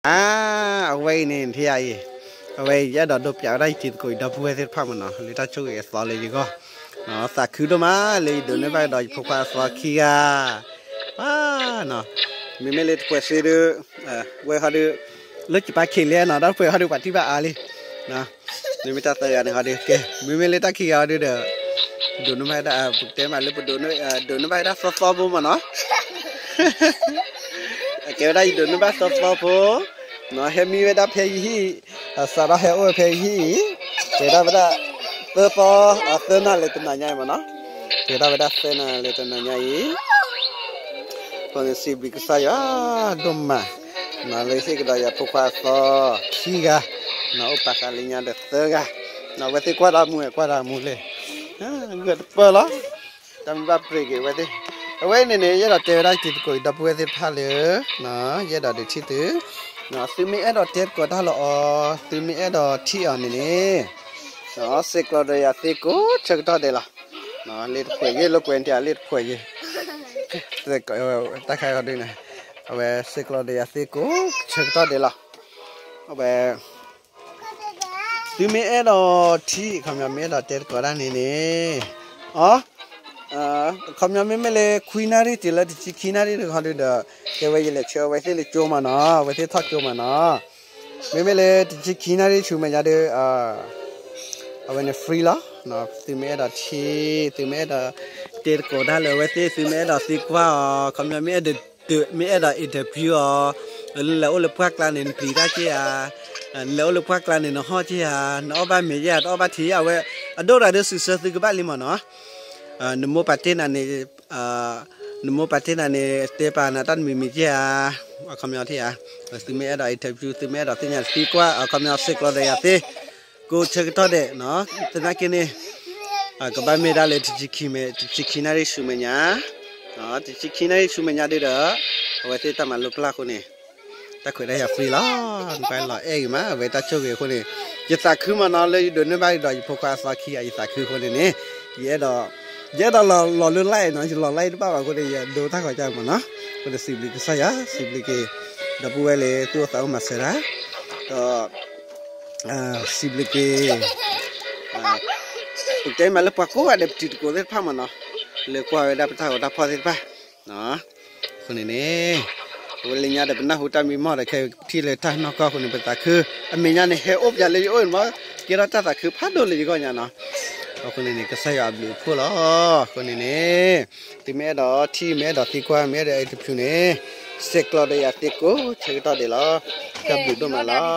အဝဲအံၤန့ၣ် ထံၣ်ယၤအံၤ, အဝဲအံၤ ယအဲၣ်ဒိးဒိးပျးဝဲဒၣ်ယတံၤသကိးအံၤ ဒီပုၢ်ဝဲၢ်သ့ၣ်တဖၣ်မ့ၢ်နီၤ လၢတၢ်ဆိၣ်ဂ့ၤအသီလၢယဂီၢ်, သးခုဒိၣ်မးလၢယဒိးန့ၢ်ဘၣ်ကဒီးယဖိခွါအသီခံဂၤ, မ့မ့ၢ်လၢတပှဲၤစ့ဒုး, ဝဲဟီဒုး, လၢကပာ်ခ့လဲၣ်နီၤ ဒီးတပှဲၤဟီဒုးပှၤထံၣ်ဘၣ်အါလံ မ့မ့ၢ်တၢ်သၢဂၤန့ၣ်ဟီဒုးကဲ, မ့မ့ၢ်လၢတၢ်ခံဂၤဟီဒုးဒီး, ဒိးန့ၢ်ဘၣ်ဝဲဒၣ်, ပတဲမးလၢပဒိးန့ၢ်, ဒိးန့ၢ်ဘၣ်ဝဲဒၣ်သီသီဖိမ့ၢ်နီၤ, ကဲဝဲဒၣ်ယဒိးန့ၢ်ဘၣ်သီသီဖိ, ဟဲမံဝဲဒၣ်ဖဲယဟံၣ်, စးထီၣ်ဟဲအိၣ်ဝဲဖဲယဟံၣ်အံၤ, ကဲဒၣ်ဝဲဒၣ်, သၢသီ, သၢနၣ်လၢတနၤညါအံၤမ့ၢ်နီၤ, ကဲဒၣ်ဝဲဒၣ်သၢနၣ်လၢတနၤညါအံၤ အဃိန့ၣ်စံးဘျုးကစၢ်ယွၤဒိၣ်မး, လၢဟ့ၣ်ကဒီးယဖိခွါအသီခံဂၤ, အိၣ်ပာ်ဃာ်လၢညါဒီးသၢဂၤ, အဝဲသ့ၣ်ကွၢ်တၢ်မူဝဲကွၢ်တၢ်မူလဲၣ်, ဂၢၢ်တပၢၢ်လီၤ, တၢ်မ့ၢ်ဘၣ်ပြ့ၤက့ၤအဝဲသ့ၣ်, အဝဲအံၤန့ၣ်န့ၣ် ယအဲၣ်ဒိးတဲဝဲဒၣ်ယတံၤသကိးအံၤ ဒီပုၢ်ဝဲၢ်သ့ၣ်တဖၣ်လၢ, ယအဲၣ်ဒိးဒုးထံၣ်သု, သုမ့ၢ်အဲၣ်ဒိးတဲသကိးတၢ်လၢအီၤ, သုမ့ၢ်အဲၣ်ဒိးထံၣ်အီၤန့ၣ်န့ၣ်, စ့းကျိးဒီးယၤသ့ကိးဆၢကတီၢ်ဒဲးလီၤ, လ့တဖှဲးယ့ၢ် လိာ်ကွဲးတၢ်လ့တဖှဲးယ့ၢ်, တၢ်ခါအံၤဒ်န့ၣ်, အဝဲစ့းကျိးဒီးယၤသ့ကိးဆၢကတီၢ်ဒဲးလီၤ, အဝဲ သုမ့ၢ်အဲၣ်ဒိးထံၣ် အခီပညီမ့ၢ်အဲၣ်ဒိးတဲသကိးတၢ်န့ၣ်န့ၣ်, အ, အခီပညီမ့မ့ၢ်လၢခွံနၣ်ရံၣ်တုၤလၢတဆံခံနၣ်ရံၣ်တခီဒုးဒီး, ကဲဝဲယလဲၤဆှၢအဝဲသ့ၣ်လၢကၠိမ့ၢ်နီၤ, အဝဲသ့ၣ်ထီၣ်ကၠိမ့ၢ်နီၤ, မ့မ့ၢ်လၢတဆံခံနၣ်ရံၣ်ဆူမဲာ်ညါဒီး, အဝဲန့ၣ် free လီၤ, သုမ့ၢ်အဲၣ်ဒိးထံၣ် သုမ့ၢ်အဲၣ်ဒိးတဲသကိးတၢ်လၢအဝဲသ့ၣ် သုမ့ၢ်အဲၣ်ဒိးသံကွၢ်အီၤ အခီပညီမ့ၢ်အဲၣ်ဒိး, မ့ၢ်အဲၣ်ဒိး interview အီၤ, နလဲၤအိၣ်လၢပှၢ်ကျါန့ၣ် နပျံၤတၢ်က့ၢ်ဧါ, နလဲၤအိၣ်လၢပှၢ်ကျါန့ၣ် နဟီၣ်က့ၢ်ဧါ, နအီၣ်ဘၣ်မ့ၤယဲၢ်ဧါ တအီၣ်ဘၣ်ထံးဧါ, အဝဲ, အဒိၣ်တၢ်ဒီးစံးဆၢသုကဘၣ်လံမ့ၢ်နီၤ, နမိၢ်ပာ်တ့ၢ်နၤန့ၣ်, နမိၢ်ပာ်တ့ၢ်နၤန့ၣ် တဲပာ်နၤတၢ်တမံၤမံၤက့ၢ်ဧါ, အခီပညီထံၣ်ဧါ, သုမ့ၢ်အဲၣ်ဒိး interview သုမ့ၢ်အဲၣ်ဒိးသ့ၣ်ညါသံကွၢ် အခီပညီစ့းကျိးဒီးယၤသ့ ကိးဆၢကတီၢ်ဒဲး, သနာ်က့န့ၣ်, ကဘၣ်မ့ၢ်ဒၣ်လၢတဆံခံမဲာ်, တဆံခံနၣ်ရံၣ်ဆူမဲာ်ညါ, တဆံခံနၣ်ရံၣ်ဆူမဲာ်ညါဒုးဒီး, အဝဲသ့ၣ်တၢ်မၤလိပျၢ်အဃိန့ၣ်, တၢ်ခွဲးတၢ်ယာ် free လီၤ, နကွၢ်လီၤအဲၣ်ဂ့ၤမး အဝဲတၢ်ဆိၣ်ဂ့ၤအဃိန့ၣ်, ယသးခုမ့ၢ်နီၤ လၢယဒိးန့ၢ်ဘၣ်ဒီးယဖိခွါအသီခံဂၤ ယသးခုအဃိန့ၣ်န့ၣ်, ယအဲၣ်ဒိး, ယအဲၣ်ဒိးလီၤလၢ live နီၤ ယလီၤ live တဘၣ်ဘၣ်အဃိန့ၣ် ယဒိတၢ်ဂီၤကၢ်မ့ၢ်နီၤ, အဃိန့ၣ်စံးဘျုးကစၢ်ယွၤ စံးဘျုးက့ၤ, ဒီပုၢ်ဝဲၢ်လၢသုအိၣ်သးအိၣ်မၤစၢၤတၢ်, ဒီး စံးဘျုးက့ၤ, ပကတဲမ့ၢ်လၢပှၤကိးဂၤဒဲး ပတံၤသကိးသ့ၣ်တဖၣ်မ့ၢ်နီၤ, လၢကွၢ်ဝဲဒၣ်ပတၢ်ဂီၤတၢ်ဖီၣ်သ့ၣ်တဖၣ်, အဃိန့ၣ်န့ၣ်, အဝဲလၢညါဒီးပနၢ်ဟူတၢ်မံမီၢ်ဒီးခဲအံၤထံၣ်လၢတၢ်နီၢ်ကီၢ်အဃိန့ၣ် ပသးခု, အမဲာ်ညါန့ၣ် ဟဲအိၣ်ပၠးလၢယအိၣ်န့ၣ်မ့ၢ်, ကဲထီၣ်တၢ်သးခုဖးဒိၣ်လၢယဂီၢ်ညါနီၤ, အဃိန့ၣ်န့ၣ် ကစၢ်ယွၤအဘျုးအဖှိၣ်လီၤ, အဃိန့ၣ်န့ၣ်, သုမ့ၢ်အဲၣ်ဒိးထံၣ် မ့ၢ်အဲၣ်ဒိးသံကွၢ် မ့ၢ်အဲၣ်ဒိး interview န့ၣ်, စ့းကျိးဒီးယၤသ့ကိးဆၢကတီၢ်ဒဲးလီၤ, တၢ်ဘျုးဒိၣ်မးလီၤ.